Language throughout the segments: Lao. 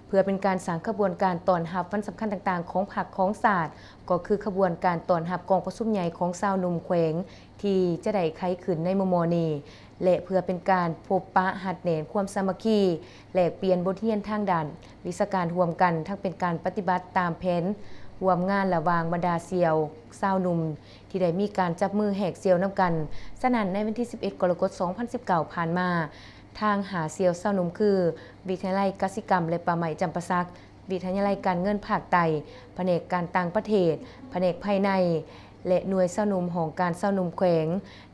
ເພື່ອເປັນການສ້າງຂະບວນການຕ້ອນຮັບວັນສຳຄັນຕ່າງໆຂອງພັກຂອງຊາດ ກໍຄືຂະບວນການຕ້ອນຮັບກອງປະຊຸມໃຫຍ່ຂອງຊາວໜຸ່ມແຂວງ ທີ່ຈະໄດ້ໄຂຂຶ້ນໃນມໍ່ໆນີ້ ແລະ ເພື່ອເປັນການພົບປະຮັດແໜ້ນຄວາມສາມັກຄີ ແລກປ່ຽນບົດຮຽນທາງດ້ານວິຊາການຮ່ວມກັນ, ທັງເປັນການປະຕິບັດຕາມແຜນຮ່ວມງານລະຫວ່າງບັນດາສ່ຽວຊາວໜຸ່ມ ທີ່ໄດ້ມີການຈັບມືແຫກສ່ຽວນຳກັນ. ສະນັ້ນ, ໃນວັນທີສິບເອັດ ກໍລະກົດ ສອງພັນສິບເກົ້າ ຜ່ານມາ, ທາງຫ້າສ່ຽວຊາວໜຸ່ມຄື ວິທະຍາໄລກະສິກຳ ແລະ ປ່າໄມ້ຈຳປາສັກ, ວິທະຍາໄລການເງິນພາກໃຕ້, ພະແນກການຕ່າງປະເທດ, ພະແນກພາຍໃນ ແລະ ໜ່ວຍຊາວໜຸ່ມຫ້ອງການຊາວໜຸ່ມແຂວງ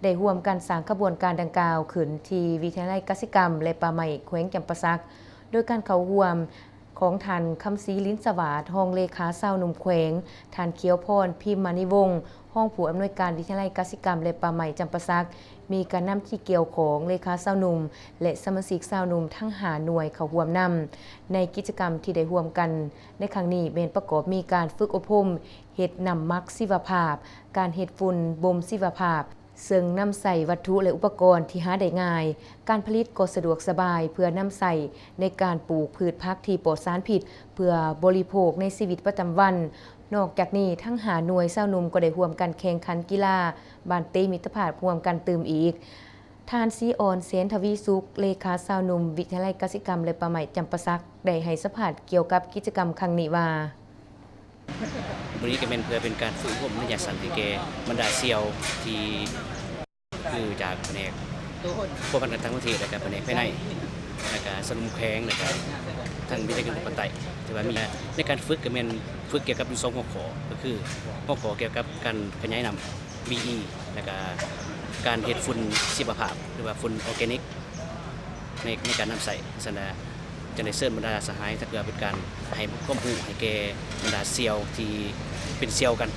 ໄດ້ຮ່ວມກັນສ້າງຂະບວນການດັ່ງກ່າວຂຶ້ນທີ່ວິທະຍາໄລກະສິກຳ ແລະ ປ່າໄມ້ແຂວງຈຳປາສັກ ໂດຍການເຂົ້າຮ່ວມ ຂອງທ່ານ ຄຳສີ ລິນສະຫວາດ ຮອງເລຂາຊາວໜຸ່ມແຂວງ, ທ່ານ ຂຽວພອນ ພິມມະນີວົງ ຮອງຜູ້ອຳນວຍການວິທະຍາໄລກະສິກຳ ແລະ ປ່າໄມ້ຈຳປາສັກ, ມີການນຳທີ່ກ່ຽວຂ້ອງ, ເລຂາຊາວໜຸ່ມ ແລະ ສະມາຊິກຊາວໜຸ່ມທັງຫ້າໜ່ວຍເຂົ້າຮ່ວມນຳ. ໃນກິດຈະກຳທີ່ໄດ້ຮ່ວມກັນໃນຄັ້ງນີ້ ແມ່ນປະກອບມີການຝຶກອົບຮົມເຮັດນ້ຳໝັກຊີວະພາບ, ການເຮັດຝຸ່ນບົ່ມຊີວະພາບ, ເຊິ່ງນຳໃຊ້ວັດຖຸ ແລະ ອຸປະກອນທີ່ຫາໄດ້ງ່າຍ, ການຜະລິດກໍສະດວກສະບາຍ ເພື່ອນຳໃຊ້ໃນການປູກພືດຜັກທີ່ປອດສານພິດ ເພື່ອບໍລິໂພກໃນຊີວິດປະຈຳວັນ. ນອກຈາກນີ້, ທັງຫ້າໜ່ວຍຊາວໜຸ່ມກໍໄດ້ຮ່ວມກັນແຂ່ງຂັນກິລາບານເຕະມິດຕະພາບຮ່ວມກັນຕື່ມອີກ. ທ່ານ ສີອອນ ແສນທະວີສຸກ ເລຂາຊາວໜຸ່ມວິທະຍາໄລກະສິກຳ ແລະ ປ່າໄມ້ຈຳປາສັກ ໄດ້ໃຫ້ສຳພາດກ່ຽວກັບກິດຈະກຳຄັ້ງນີ້ວ່າ: ມື້ນີ້ກໍແມ່ນເພື່ອເປັນການຝຶກອົບຮົມໄລຍະສັ້ນໃຫ້ແກ່ບັນດາສ່ຽວທີ່ ຄືຈາກພະແນກພົວພັນການຕ່າງປະເທດ ແລ້ວກະພະແນກພາຍໃນ ແລ້ວກະຊາວໜຸ່ມແຂວງ ແລ້ວກະທາງວິທະຍາໄລການເງິນພາກໃຕ້ ທີ່ວ່າມີໃນການຝຶກກໍແມ່ນຝຶກກ່ຽວກັບຢູ່ສອງຫົວຂໍ້ ກໍຄືຫົວຂໍ້ກ່ຽວກັບການຂະຫຍາຍນ້ຳ ບີອີ ແລ້ວກະການເຮັດຝຸ່ນຊີວະພາບ ຫຼືວ່າຝຸ່ນອໍແກນິກ ໃນ ໃນການນຳໃຊ້. ສະນັ້ນ ຈຶ່ງໄດ້ເຊີນບັນດາສະຫາຍ ເພື່ອເປັນການໃຫ້ຄວາມຮູ້ໃຫ້ແກ່ບັນດາສ່ຽວທີ່ເປັນສ່ຽວກັນ